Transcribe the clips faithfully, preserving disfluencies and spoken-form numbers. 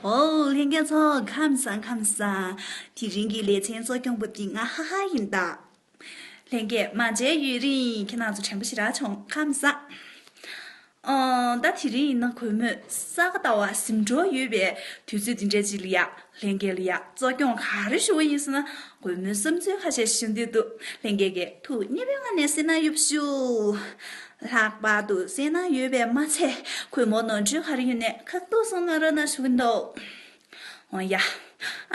ཨོ། ལྷན་རྒྱས་ཚོ་ཁམས་བཟང་ཁམས་བཟང་། དེ་རིང་གི་ལེ་ཚན་གཙོ་སྐྱོང་པ་འདི་ང་ཧ་ཧ་ཡིན་ད། ལྷན་རྒྱས་མ་མཇལ་ཡུན་རིང་། ཁྱེད་རང་ཚོ་དྲན་པ་ཞེ་དྲག་བྱུང་། ཁམས་བཟང་། ཨོ། ད་དེ་རིང་ཡིན་ན་གུས་མོས་ས་ག་ཟླ་བ་ཟིན་འགྲོ་ཡོད་པའི་དུས་ཚོད་འདི་འདྲ་ཅིག་ལ་ཡ། ལྷན་རྒྱས་ལ་ཡ་གཙོ་སྐྱོང་ག་རེ་ཞུ་བ་ཡིན་ཟེར་ན། གུས་མོའི་བསམ་ཚུལ་ཁ་ཤས་ཞུ་འདོད་འདུག་ལྷན་རྒྱས་ཀྱིས་ཐུགས་མཉེས་པོའི་ངང་ནས་གསན་གནང་ཡོད་པ་ཞུ། ལྷག་པར་དུ་གསན་གནང་ཡོད་པས་མ་ཚད། གུས་མོ་ནོར་འཁྲུལ་ག་རེ་ཡོད་ནའི་ཁག་ཐུག་གསུང་གནང་རོགས་གནང་ཞུ་གི་འདུག་འོ་ཡ།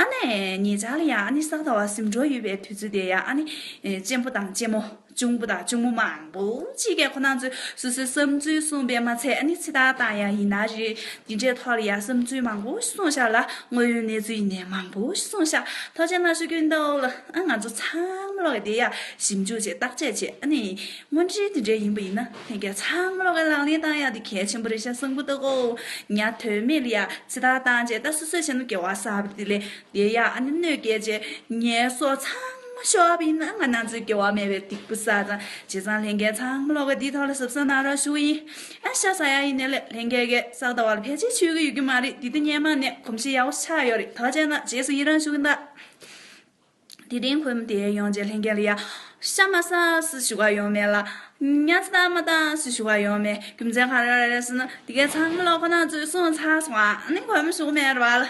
ཨ་ནི་ཉེ་ཆར་ལ་ཡ། ཨ་ནི་ས་ག་ཟླ་བ་ཟིན་འགྲོ་ཡོད་པའི་དུས་ཚོད་དེ་ཡ། ཨ་ནི་གཅེན་པོ་དང་གཅེན་མོ། གཅུང་པོ་དང་གཅུང་མོ་མང་པོ་ཅིག་གིས་ཁོ་རང་ཚོས་སོ་སོའི་བསམ་ཚུལ་གསུངས་པས་མ་ཚད། ཨ་ནི་ཚིག་ཐག་བཏང་ཡ་ཡིན་ན་རེད། འདི་འདྲའི་ཐོག་ལ་ཡ་བསམ་ཚུལ་མང་པོ་གསུངས་ཤག་ལ། དངོས་ཡོད་གནས་ཚུལ་ཡིན་ནའི་མང་པོ་གསུངས་ཤག་ཐུགས་རྗེ་གནང་ཞུ་གི་འདུག་ལ། ཨ། ང་ཚོ་ཚང་མ་ལོག་གི་དེ་ཡ་ཞིབ་འཇུག་བྱས་བརྟག་དཔྱད་བྱས། ཨ་ནི་དངོས་འབྲེལ་དེ་འདྲའི་ཡིན་པ་ཡིན་ན། ལྷན་རྒྱས་ཚང་མ་ལོག་གི་ལག་ལེན་བཏང་ཡ་དེ་གལ་ཆེན་པོ་རེད་ཤག་བསམ་གི་འདུག་གོ། ཉ་དོན་མེད་ལ་ཡ་ཚིག་ཐག་བཏང་བྱས། ད་སོ་སོས་བྱས་ན་དགེ་བ་བསགས་པ་དེ་ལས། དེ་ཡ་ཨ་ནི་གནོད་སྐྱེལ་བྱས་ངན་སོང་ཚང་མ་ཤོར་བ་ཡིན་ན། ང་རང་ཚོའི་དགེ་བ་མེད་པའི་སྡིག་པ་བསགས་ཙང་། བྱས་ཙང་ལྷན་རྒྱས་ཚང་མ་ལོག་གི་འདིའི་ཐོག་ལ་གཟབ་གཟབ་གནང་རོགས་ཞུ་གི་ཡིན། ཨ། ཤ་ཟ་ཡ་ཡིན་ནའི་ལས། ལྷན་རྒྱས་ཀྱིས་ས་ག་ཟླ་བ་ལ་ཕལ་ཆེར་མཆོད་ཀྱི་ཡོད་ཀྱི་མ་རེད། འདི་ལྟ་སྔོན་མ་ནས་གོམས་གཤིས་ཡག་པོ་ཆགས་ཡོད་རེད། ཐུགས་རྗེ་གནང་། རྗེས་སུ་ཡི་རང་ཞུ་གི་ཡིན་ད། དེ་རིང་གུས་མོ་དེ་ཡོང་བྱས་ལྷན་རྒྱས་ལ་ཡ། ཤ་མ་ཟ་ཟེར་ཞུ་ག་ཡོང་མེད་ལ། ཉ་ཚ་མ་བཏང་ཟེར་ཞུ་ག་ཡོང་མེད། རྒྱུ་མཚན་ག་རེ་རེད་ཟེར་ན། དེ་གའི་ཚང་མ་ལོག་ཁོ་རང་ཚོས་གསུངས་ཚར་སོང་། ཨ་ནི་གུས་མོ་ཞུ་གི་མེད་རེད་བ་ལ།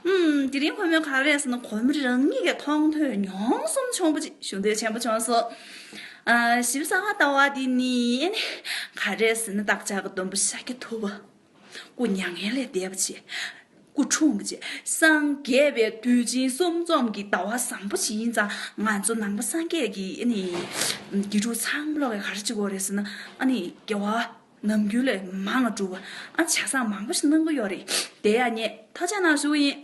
ཨུམ། དེ་རིང་གུས་མོས་ག་རེ་རེད་ཟེར་ན། གུས་མོ་རང་ཉིད་ཀྱིས་མཐོང་ཐོས་མྱོང་གསུམ་བྱུང་བ་ཅིག་ཞུ་འདོད་ཆེན་པོ་བྱུང་སོང་། ཨ། ཞིབ་ས་ག་ཟླ་བ་འདི་ནི་ཨ་ནི་ག་རེ་ཟེར་ན། བདག་ཅག་གི་སྟོན་པ་ཤཱཀྱ་ཐུབ་པ། སྐུ་མྱ་ངན་ལས་འདས་པ་བྱས། སྐུ་འཁྲུངས་པ་བྱས། སངས་རྒྱས་པའི་དུས་ཆེན་གསུམ་འཛོམས་ཀྱི་ཟླ་བ་བཟང་པོ་ཞིག་ཡིན་ཙང་། ང་ཚོ་ནང་པ་སངས་རྒྱས་ཀྱི་ཨ་ནི་དགེ་ཕྲུག་ཚང་མ་ལོག་གིས་ག་རེ་བྱེད་དགོས་རེད་ཟེར་ན། ཨ་ནི་དགེ་བ་ནམ་རྒྱུན་ལས་མང་བ་སྒྲུབ་པ། ཨ། ཆ་ཚང་མང་པོ་ཞིག་གནང་གི་ཡོད་རེད། དེ་ཡ་ངས་ཐུགས་རྗེ་གནང་ཞུ་གི་ཡིན།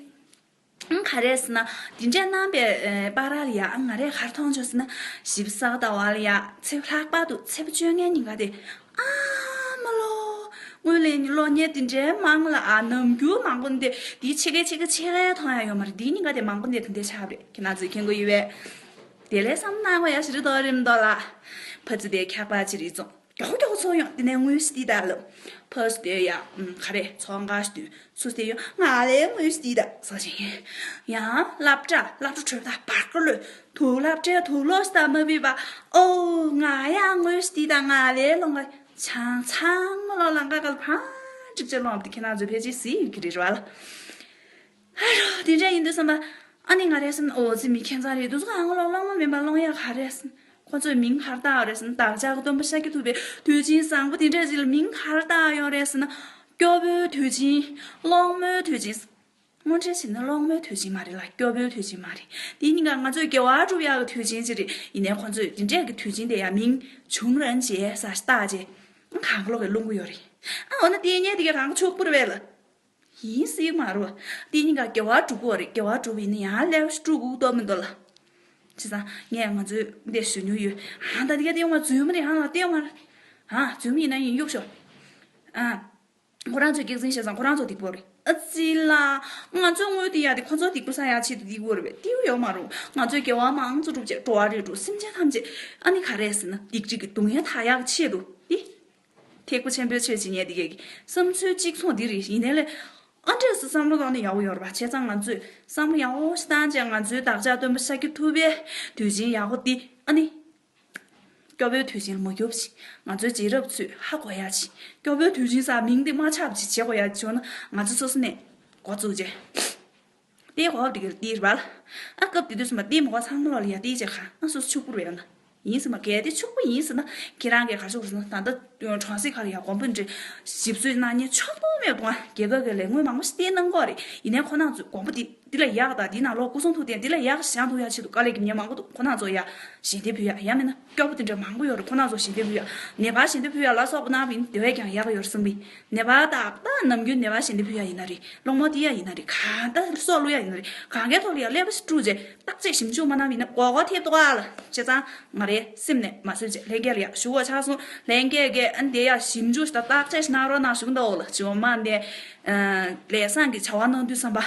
ཨང་། ག་རེ་ཟེར་ན། དེ་འདྲས་གནང་པའི་ཨེ་བར་ལ་ཡ། ཨང་། ང་རས་ག་རེ་མཐོང་བྱུང་ཟེར་ན། ཞིབ་ས་ག་ཟླ་བ་ལ་ཡ། ཚེས། ལྷག་པར་དུ་ཚེས་པ་བཅོ་ལྔའི་ཉིན་ཀ་དེ། ཨ་མ་ལོ། སྔོན་ལ་གློག་བརྙན་དེ་འདྲའི་མང་ལ། ཨ། ནམ་རྒྱུན་མང་པོ་འདི་དེའི་ཕྱེད་ཀའི་ཕྱེད་ཀ་ཕྱེད་ཀ་མཐོང་ཡ་ཡོད་མ་རེད། དེའི་ཉིན་ཀ་དེ་མང་པོ་འདི་དེ་འདྲས་ཆགས་པ་རེད། ཁྱེད་རང་ཚོས་མཁྱེན་གྱི་ཡོད་པས། དེ་ལས་བསམ་གནང་བ་ཡ་ཞིག་རེད་དོ། རེད་མི་འདུག་ལ། ཕ་ཚི་དེ་འཁྱག་པ་ཅིག་རེད་བཙོང་། མགྱོགས་མགྱོགས་ཚུར་ཡོང་། དེ་ནས་དངུལ་ཞིག་སྟེར་ད་ལབ། ཕར་ཚུར་སྟེར་ཡ། ཨུམ། ག་རེ། ཚོང་ཁང་ཞིག་ཏུ་ཚུར་སྟེར་ཡོང་། ང་ལའི་དངུལ་ཞིག་སྟེར་ད་ཟེར་བཞིན། ཡང་སློབ་གྲྭ། སློབ་གྲྭ་གྲོལ་ད་བར་སྐོར་ལོས། དུག་སློབ་གྲྭའི་དུག་སློབ་ཞིག་དང་མ་ཕུད་པ། ཨོ། ང་ཡང་དངུལ་ཞིག་སྟེར་ད། ང་ལའི་སློབ་གྲྭ། ཆང་ཚང་མ་ལོག་ལམ་ཁ་ཁ་ལ་ཕར་འགྲིག་ཅེས་སློང་བ་དེ་ཁྱེད་རང་ཚོས་ཕལ་ཆེར་གཟིགས་ཡོད་ཀྱི་རེད་བ་ལ། ཧ་རོ། དེ་འདྲ་ཡིན་དུས་བསམ་པ། ཨ་ནི་ང་རས་བསམ་ན། ཨོ་ཙི། མི་ཁྱད་མཚར་རེད། དུས་ཚོད་ཨ་ང་ལོ་སློང་མོ་མིན་པ་སློང་ཡག་ག་རེ་རེད་ཟེར་ན། ཁོ་ཚོས་མིང་ག་རེ་བཏགས་ཡོད་རེད་ཟེར་ན། བདག་ཅག་གི་སྟོན་པ་ཤཱཀྱ་ཐུབ་པའི་དུས་ཆེན་བཟང་པོ་དེ་འདྲ་ཅིག་ལ་མིང་ག་རེ་བཏགས་ཡོད་རེད་ཟེར་ན། སྐྱོ་པོའི་དུས་ཆེན། སློང་མོའི་དུས་ཆེན། དངོས་འབྲེལ་བྱས་ན་སློང་མོའི་དུས་ཆེན་མ་རེད་ལ། སྐྱོ་པོའི་དུས་ཆེན་མ་རེད། དེའི་ཉིན་ཀ་ང་ཚོས་དགེ་བ་སྒྲུབ་ཡག་གི་དུས་ཆེན་ཅིག་རེད། ཡིན་ནའི་ཁོ་ཚོས་དེ་འདྲས་ཀྱི་དུས་ཆེན་དེ་ཡང་མིང་བྱུང་རན་བྱས་ས་ཞིག་བཏགས་རྗེས། གང་ག་ལོག་གིས་སློང་གི་ཡོད་རེད། ཨ། འོ་ན་དེ་ཉིན་དེ་གའི་གང་ག་ཕྱུག་པོ་རེད་པས་ལ། ཡིན་སྲིད་མ་རེད་པ། དེ་ཉིན་ཀ་དགེ་བ་སྒྲུབ་དགོས་རེད། དགེ་བ་སྒྲུབ་པ་ཡིན་ན་ཡང་ལེགས་སྒྲུབ་དགོས་ཀྱི་མི་འདུག་ལ། བྱས་ཙང་ངས་ང་ཚོའི་འདི་ཞུ་མྱོང་ཡོད། ཨ། ད་དེ་ག་དེ་ཡོང་བ་རྫུན་མ་རེད། ཨ་ལ་དེ་ཡོང་བ་རེད། ཨ། རྫུན་མ་ཡིན་ན་ཡིན། གཡུག་ཤོག་ཨ། ཁོ་རང་ཚོས་སྐྱག་རྫུན་བཤད་ཙང་ཁོ་རང་ཚོ་སྡིག་པོ་རེད། ཨ་ཙི་ལ། ང་ཚོའི་དངུལ་དེ་ཡ་དེ་ཁོ་ཚོ་སྡིག་པོ་བསགས་ཡག་ཆེད་དུ་སྡིག་པོ་རེད་པས། དེ་ཡོད་མ་རེད། ང་ཚོས་དགེ་བ་མང་ཙམ་བསྒྲུབས་བྱས། འགྲོ་བ་རིགས་དྲུག་སེམས་ཅན་ཐམས་ཅད་ཨ་ནི་ག་རེ་ཟེར་ན་སྡིག་སྒྲིབ་ཀྱི་སྡུག་བསྔལ་དག་ཡག་ཆེད་དུ་དེ། ཐེག་པ་ཆེན་པོའི་ཆོས་བྱེད་མཁན་དེ་གའི་བསམ་ཚུལ་གཅིག་མཚུངས་འདི་རེད། ཡིན་ནའི་ལས། ཨ་འདྲས་སུ་བསམ་བློ་བཏང་ནས་ཡག་པོ་ཡོད་རེད་པ། བྱས་ཙང་ང་ཚོས་བསམ་བློ་ཡག་པོ་ཞིག་བཏང་བྱས། ང་ཚོའི་བདག་ཅག་སྟོན་པ་ཤཱཀྱ་ཐུབ་པའི་དུས་ཆེན་ཡག་པོ་འདི་ཨ་ནི། སྐྱོ་པོའི་དུས་ཆེན་ལ་མ་གྱུར་ཅིག་ང་ཚོའི་རྗེས་རབས་ཚོས་ཧ་གོ་ཡག་ཅིག་སྐྱོ་པོའི་དུས་ཆེན་ཟེར་མིང་འདི་མ་ཆགས་པ་ཅིག་བྱེད་དགོས་ཡག་བྱུང་ན། ང་ཚོ་སོ་སོ་ནས་འགོ་བཙུགས་བྱས། དེའི་གོ་སྐབས་དེ་ག་ལ་སྟེར་བ་ལ། ཨ། སྐབས་དེ་དུས་སུ་མ་སྟེར་མ་གོ་ཚང་མ་ལོག་ལ་ཡ་སྟེར་བྱས་ག་ཨ་སོ་སོ་ཕྱུག་པོ་རེད་ན། ཡིན་ཟེར་མ། གལ་ཏེ་ཕྱུག་པོ་ཡིན་ཟེར་ན། ཁྱེད་རང་གིས་ག་ཞུ་དགོས་ཟེར་ན། ད་ལྟ་གྲོང་གསེབ་ཁག་ལ་ཡ་དགོན་པ་འདྲ་ཞིབ་འཚོལ་གནང་མཁན་ཆོག་པོ་མེད་པ། རྒྱལ་ཁབ་ཀྱི་ལས་དངུལ་མང་པོ་ཞིག་སྟེར་གནང་གི་ཡོད་རེད། ཡིན་ནའི་ཁོ་རང་ཚོས་དགོན་པ་འདི་འདི་ལས་ཡག་དང་། འདི་ནང་ལོགས་སྐུ་གསུང་ཐུགས་རྟེན་འདི་ལས་ཡག་བཞེངས་ཐུབ་ཡག་ཆེད་དུ་དཀའ་ལས་རྒྱབ་མཁན་མང་པོ་འདུག་ཁོ་རང་ཚོ་ཡ་ཞལ་འདེབས་ཕུལ་ཡ། ཡང་མིན་ན་སྐྱོ་པོ་དེ་འདྲ་མང་པོ་ཡོད་རེད། ཁོ་རང་ཚོ་ཞལ་འདེབས་ཕུལ་ཡ། ནད་པར་ཞལ་འདེབས་ཕུལ་ཡ་ལ་སོགས་པ་གནང་བ་ཡིན་ན་དེ་བས་ཀྱང་ཡག་གི་ཡོད་རེད་བསམ་གི་ཡིན། ནད་པ་དང་། ད་ནམ་རྒྱུན་ནད་པར་ཞལ་འདེབས་ཕུལ་ཡ་ཡིན་ན་རེད། སློང་མོ་སྟེར་ཡ་ཡིན་ན་རེད། གང་། ད་སྲོག་བླུ་ཡ་ཡིན་ན་རེད། གང་གའི་ཐོག་ལ་ཡ་ཀླད་པ་ཞིག་དཀྲུགས་བྱས་བརྟག་དཔྱད་ཞིབ་འཇུག་མ་གནང་བ་ཡིན་ན་མགོ་སྐོར་ཐེབས་འདུག་ག་ལ། བྱས་ཙང་ང་རའི་སེམས་ནས་མ་བཟོད་བྱས་ལྷན་རྒྱས་ལ་ཡ་ཞུ་བ་ཆགས་སོང་། ལྷན་རྒྱས་ཀྱིས་ཨ་འདི་ཡ་ཞིབ་འཇུག་ཞིག་དང་བརྟག་དཔྱད་ཞིག་གནང་རོགས་གནང་ཞུ་གི་འདུག་ལ། བྱིས་པ་མ་འདས། ཨ། ལས་བཟང་གི་བྱ་བ་གནང་དུས་བསམ་པ།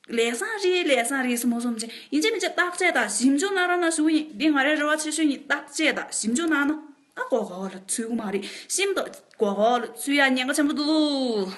ལས་བཟང་རེད། ལས་བཟང་རེད་ཟེར་མོ་བསམ་བྱས། ཡིན་གཅིག་མིན་གཅིག་བརྟག་དཔྱད་དང་ཞིབ་འཇུག་གནང་རོགས་གནང་ཞུ་གི་ཡིན། འདི་ང་རའི་རེ་བ་ཆེ་ཤོས་ཡིན། བརྟག་དཔྱད་དང་ཞིབ་འཇུག་གནང་ན། ཨ། མགོ་སྐོར་ལ་ཚུད་ཀྱི་མ་རེད། ཤིན་ཏུ་མགོ་སྐོར་ལ་ཚུད་ཡ་ཉེན་ཁ་ཆེན་པོ་འདུག